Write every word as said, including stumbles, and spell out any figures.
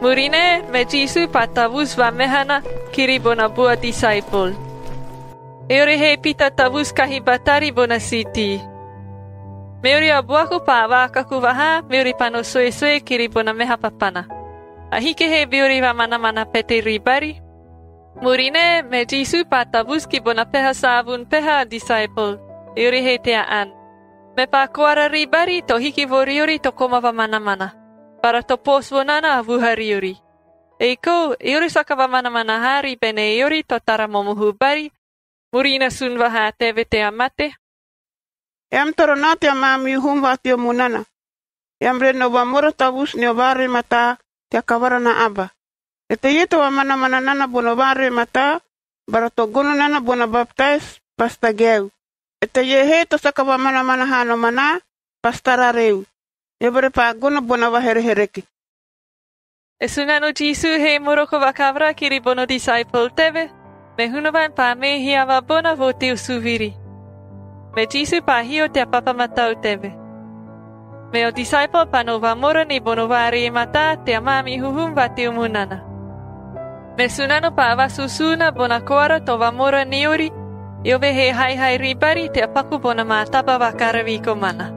Murinae, me Jisu paa tavusu vamehana kiri bona bua disaepol. Eori he pita tavusu kahi batari bona siitii. Meori a buaku paa vaakaku vahaa, meori pano suesue kiri bona meha papana. Ahiki he beori vamanamana pete ribari. Murinae, me Jisu paa tavusu ki bona peha saavun peha a disaepol, eori he tea aan. Mepaa koara ribari to hiki vo riori to koma vamanamana, bara to poosu vo nana a vuha riori. Ei kou, eori saka vamanamana haari bene eori to tara momohu bari, murina sun vahaa teve tea mate. Eam toro nao tea maamihu hum va teo munana. Eam re no vamora tavusu nio vaaree mataa tea kavara na aba. Eteie to vamanamana nana bono vaaree mataa, bara to gono nana bona baptais, pasi tageau. Eteie he to saka vamanamana haa nom anaa, pasi tara reu. Eove repaa gono bona vaherehereke. E Sunano Jisu he moroko vakavara kiri bono disaepol teve, me Hunavaan paa mee hiava bona vo teo suviri. Me Jisu paa hio tea papa matau teve. Meo disaepol pano vamora ni bono vaaree mataa tea maamihu hum va teo munana. Me Sunano paa vasusuuna bona koara to vamora niori, eove he haihai ribari tea paku bona maa taba vakaravi komana.